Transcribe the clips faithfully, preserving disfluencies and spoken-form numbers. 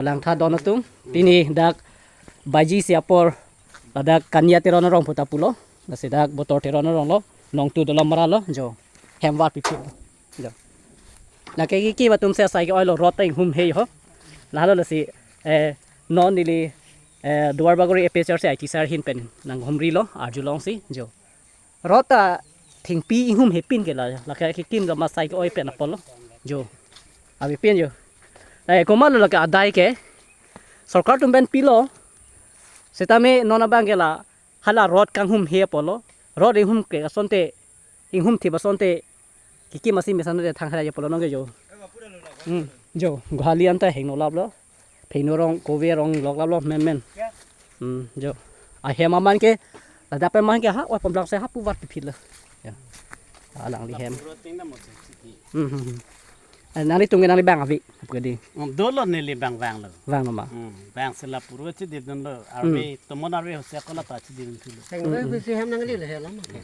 Langtha don atum, pini dak baji isi apor, ladak Kania Teron arong puta pulo, lasi dak Botor Teron arong lo, nongtu dolom mara lo, jo, hem var pipi, jo. Lake kekim atum si asai ke-oi lo, rot ta inghumhe ho, lahelo lasi, eh, non neli, eh, Duarbagori A P H R C I T sir ahin pen nanghumri lo, arjulongsi, jo. Rot ta thengpi inghumhe pin ke la, lake kekim lo ma asai ke-oi pen apotlo. Jo. Ave pin jo. Eh, komatlo lake adai ke. Sorkar atum pen pilo. Setame non abang ke la hala rot kanghumhe apotlo. Rot inghum ke asonte, inghumthip asonte kekim asi mesen te thang hera apotlo non ke jo. Hmm, jo, gohali anta hingno laplo. Phingno arong, kove arong lok laplo, menmen. Hmm, jo. Ahem aman ke, ladak pen aman ke ha, oi pon plak se ha pu var pipi lo. Ya. Alangli hem. Hmm, hmm, hmm. Eh, nanglitum ke nangli bang ave, pu ke di. Hmm, dolo neli bang vanglo. Vanglo ma. Hmm, bang si la puru chedip dunlo, arve, tomon arve hose kola ta chedip dunlo. Teng bai bisi hem nangli le he lam ke.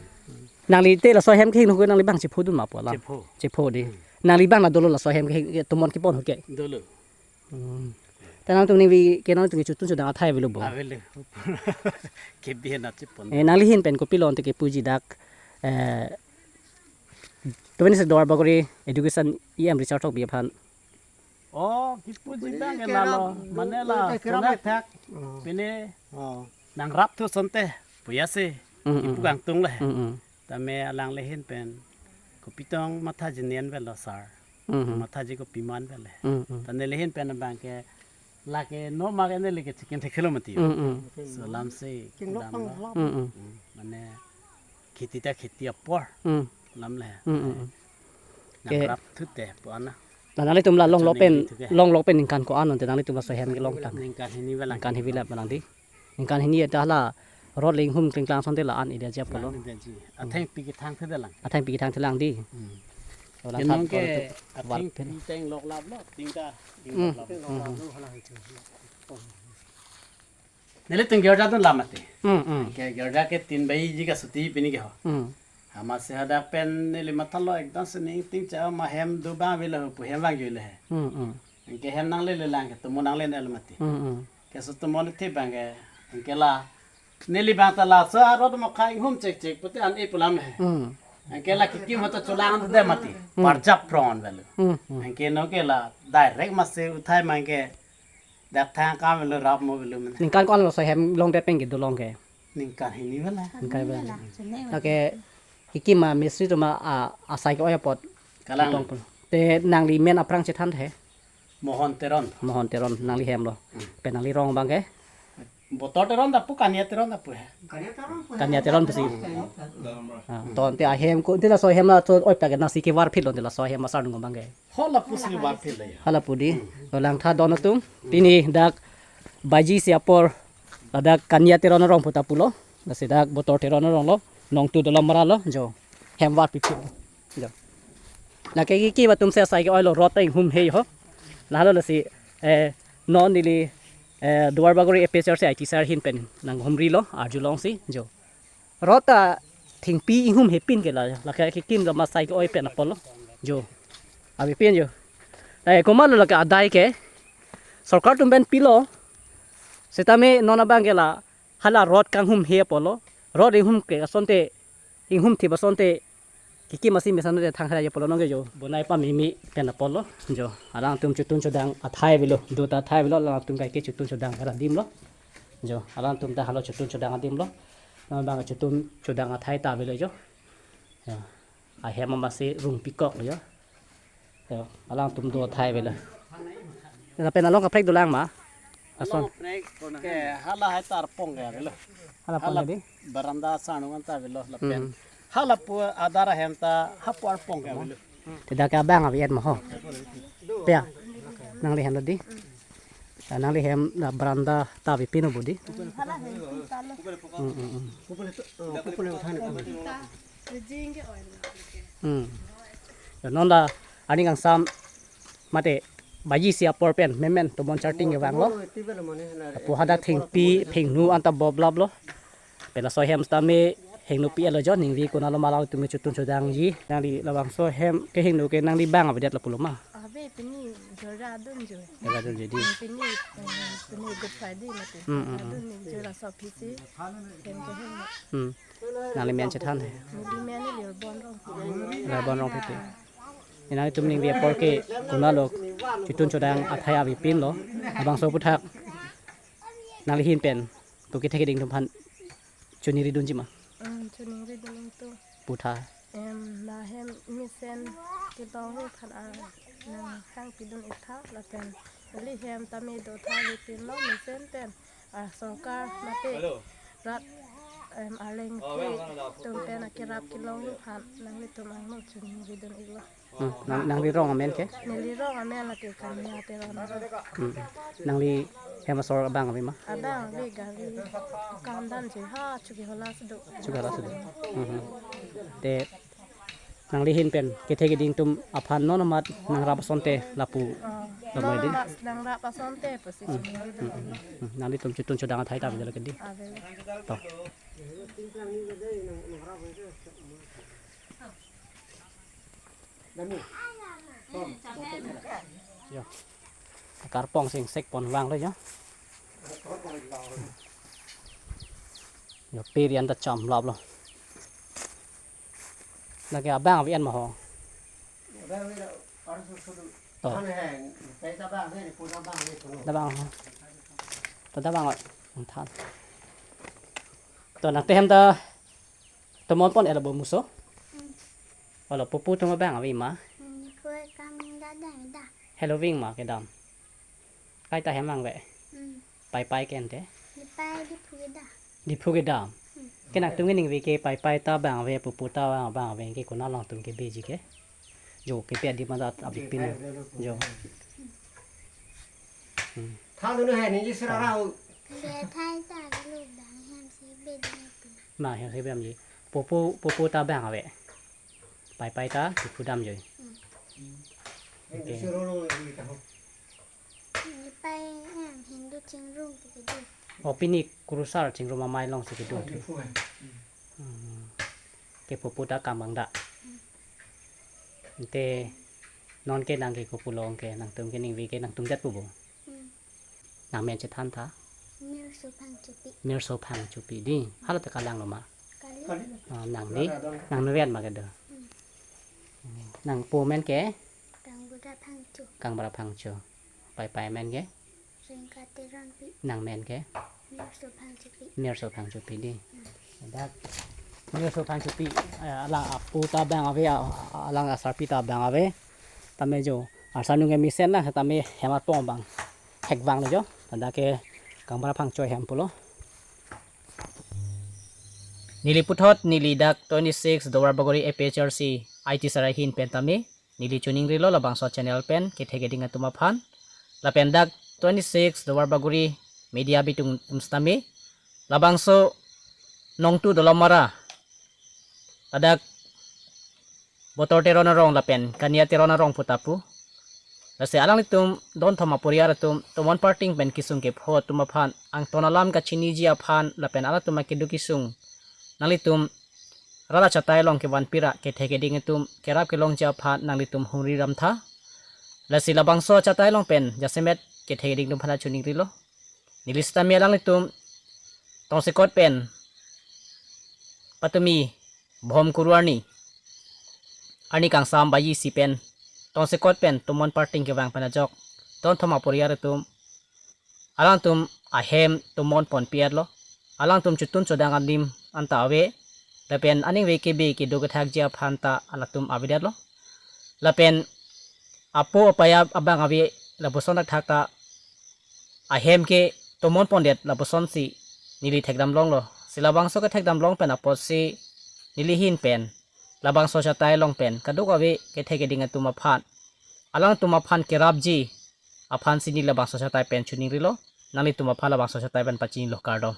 Nangli te laso hem kehingno ke nangli bang chepho dun ma pu alam. Chepho. Chepho di. Hmm. Nangli bang la dolo laso hem kehing, tomon kepon ho ke. Dolo. Hmm. Ta nangtum ningvi ke nangtum ke chotun chodang athai avelo bo. Avelo. Kebi na chepon. Eh, nangli ahin pen kopilo ante kepuji dak, eh, tumeni si Duarbagori Education E M Richard Tokbi aphan. Oh, kepuji bang ke lalo, mane la, kerap, sonai thak. Oh. Pine, oh, nangrap thu asonte, puya si, hmm, hmm, kepu kangtung le. Hmm, hmm. Tame alangli ahin pen, kopitong mathaji nen avelo sir. Hmm, hmm. Mathaji kopi ma avelo. Hmm, hmm. Ta neli ahin pen abang ke, lake no ma ke neli ke chicken thekhelo mati. Hmm, hmm. So lam si, kinglok dam pang lo. Lap. Hmm, hmm. Hmm, mane, kheti ta kheti apor. Hmm. Lam le. Hmm, hmm, hmm. Ke nangrap thu te pu ana. La nanglitum la longlok pen, choningri thu ke, longlok pen ningkan ko-an ante nanglitum laso hem kelong tang? Ningkan hini avelang. Ningkan hini avelang di. Ningkan hini ta la rot le inghum klingklang asonte la an ida jap kolo. An ida ji. Athengpi kethang thelang. Athengpi kethang thelang di. Hmm. Ola. Kenong thap ke kolo tu athengpi var pen. Teng lok laplo, tingta, ting, hmm, lok laplo. Hmm, hmm. Nelitum girja dun lam mati. Hmm, hmm. Ke girja ke tin baji kasuti pini ke ho. Hmm. Amatsi hadak pen neli mathalo ekdom si ning ting cha ma hem do bang avelo pu hem vangjuilo he. Hmm, hmm. Anke hem nanglele lang ke tomon nanglele mati. Hmm, hmm. Ke so tomon the bang ke. Anke la neli bang ta laso arot mokha inghum chekchek pute an-e pu alam he. Hmm. Anke la kekim ho ta cholang de mati. Hmm. Parjap pron avelo. Hmm, hmm. Anke no ke la direct masi uthai ma ke dak thang kam avelo, rap mo avelo mane. Ningkan ko-an laso hem longdet pen ke dolong ke? Ningkan hini avelo. Ningkan avelo. Hini avelo. Lake kekim amistri atum a, asai ke-oi apot. Kalang. Tong pun. Te nangli men aphrang chethan the? Mohon Teron. Mohon Teron nangli hem lo. Hmm. Pen nangli rong abang ke? Botor Teron ta pu, Kania Teron ta pu he. Kania Teron pu si. Hmm. Ah, to ante ahem ko, ante laso hem la to oi pa ke nangsi kevar phitlo ante laso hem asar nung abang ke? Hala pusi var phitlo ya. Hala pu di. Hmm. Langtha don atum. Pini dak baji isi apor, ladak Kania Teron arong puta pulo. Lasi dak Botor Teron arong lo. Nongtu dolom mara lo. Jo. Hem var pipi. Jo. Lake kekim atum si asai ke-oi lo, rot ta inghumhe ho. Lahelo lasi, eh, non neli, eh, Duarbagori A P H R C I T sir ahin pen nanghumri lo, arjulongsi, jo. Rot ta thengpi inghumhe pin ke la, lake kekim lo ma asai ke-oi pen apotlo. Jo. Ave pin jo. Eh, komatlo lake adai ke. Sorkar atum pen pilo. Setame non abang ke la hala rot kanghumhe apotlo. Rot inghum ke asonte, inghumthip asonte kekim asi mesen te thang hera apotlo non ke jo. Bonai pameme pen apotlo. Jo. Alangtum chotun chodang athai avelo. Do ta athai avelo, alangtum kaike chotun chodang hera adim lo. Jo, alangtum ta hala chotun chodang adim lo. Non abang chotun chodang athai ta avelo jo. Jo. Ahem amatsi rungpi kok lo jo. Jo, alangtum do athai avelo. Lapen along kaprek dolang ma? Ason. Along kaprek ke hala hai ta arpong ke avelo. Hala pon hala di? Baranda asar nung anta avelo lapen. Hmm. Hala pu adar ahem ta hapu arpong ke avelo. Tidak ke abang aviat ma ho. Pia. Nangli hem lo di. Ah, nangli hem la baranda ta ave pin o bo di. Hmm, hala hem pin ta lo. Hmm, hmm, hmm. Hmm. Ya, non la aning kangsam mate baji isi apor pen menmen tomon charting kevang lo. Lapu hadak thengpi phingno anta bob laplo. Pen laso hem setame hingno pi alo jo, ningve konatlo ma alangtum chotun chodangji. Nangli labangso hem kehingno ke nangli bang avedet lapulo ma? Ave. Eh, pini jora adun jo. Jora adun jo di. Pini, eh, pini Good Friday mati. Hmm, hmm, hmm. Adun ni jora so phisi. Hem ke hem. Hmm. Nangli men chethan he. Neli men ni Lirbon Rongpi. Lirbon Rongpi. Nangtum ningve apor ke konatlo chotun chodang athai avepinlo. Labangso aphuthak nangli ahin pen to kethe keding atum aphan choningri dunji ma? Hmm, choningri dun tung. Pu tha. Em, lahem mesen kelong aphan, ah, nanghangpi dun ik tha lapen neli hem tame do tha avepinlo mesen pen, ah, sorkar mate rat, em, aleng atum pen akerap kelong aphan nanglitum angno choningri dun iklo. Hmm, nang, nangli rong amen ke? Neli rong amen lake Kania Teron. Hmm. Nangli hem asor abang ave ma? Abang ave, gari kam damji ha chuki hola sudu. Chuki hola sudu. Hmm, hmm. Te nangli ahin pen kethe keding atum aphan non amat nangrap asonte lapu. Ah. Lamai di. Nangrap, nangrap asonte pusi. Hmm. Hmm, hmm, hmm. Nanglitum chotun chodang athai ta ave lake di. Ave. To. Yo. Karpong sing sek pon vanglo yo. Yo, pe rian ta cham lap lo. Lake abang ave an ma ho. To. Tabang ho. To tabang ho. Than. To nangte hem ta tomon pon elo bo muso. Hmm. Olo pupu atum abang ave ma? Hmm, kue kam da da da. Helo ving ma kedam. Kaita hem vangve. Hmm. Pai pai ke ante. Di pai Diphu kedam. Diphu kedam. Hmm. Ke nangtum ningve ke pai pai ta abang ave, pupu ta abang ave ke konat along atum kebeji ke? Jo kepe adim amat avepin. Jo. Hmm. Tha dulu hai ni sira rau. Dia thai ta dulu bang hem si bedang tu. Ma hem si bedang ji. Pupu, pupu ta abang ave. Pai pai ta Diphu dam joi. Hmm. Oke. Sira rau ni ta ho. Ni pai em Hindu chingrum tu kedo. Oh, pini kurusar chingrum amei along si kedo. Diphu hai. Hmm. Ke pupu ta kam bang da. Hmm. Ante non ke nang ke kopi long ke nangtum ke ningve ke nangtum jat pu bo. Hmm. Nang men chethan tha. Mirso Phangchopi. Mirso Phangchopi di. Hala ta kalang lo ma? Kali. Kali. Ah, nangli, nang nurian ma kedo. Hmm. Nangpo amen ke? Kangbura Phangcho. Kangbura Phangcho. Pai pai amen ke? Ringka Teronpi. Nang men ke? Mirso Phangchopi. Mirso Phangchopi di. Hmm. Dak Mirso Phangchopi, eh, alang apo ta abang ave, a-, alang asarpi ta abang ave. Tame jo, asar nung ke mesen na, tame hem arpong abang hek vanglo jo. Dak ke Kangbura Phangcho ahem pulo. Neli puthot, neli dak twenty-six Duarbagori A P H L C I T Sarai ahin pen tame neli choningrilo labangso channel pen kethe keding atum aphan. Lapen dak twenty-six Duarbagori media bitung atum setame labangso Nongtu Dolomara, ladak Botor Teron arong lapen Kania Teron arong pu ta pu. Lasi alanglitum don thom aporiar atum tomon parting pen kesung kepho atum aphan angton alam kachiniji aphan lapen alangtum akeduk kesung nanglitum rat achatai along kevan pira kethe keding atum kerap kelongji aphan nanglitum hungri ram tha. Lasi labangso achatai along pen jasemet kethe keding atum aphan choningrilo. Neli setame alanglitum tongsekot pen patumi Bhom Kuru arni, arni kangsam baji isi pen tongsekot pen tomon parting kevang pen ajok don thom aporiar atum alangtum ahem tomon ponpi-etlo. Alangtum chotun chodang adim anta ave. Lapen aningve kebe kedo kethakji aphan ta alangtum avedetlo. Lapen apo apei abang ave lapuson thakthak ta ahem ke tomon pondet lapusonsi neli thekdam longlo. Si labangso kethekdam long pen apotsi neli ahin pen labangso achatai along pen kadokave kethe keding atum aphan alangtum aphan kerapji aphansi neli labangso achatai pen choningrilo. Nanglitum aphan labangso achatai pen pachinilo, kardom.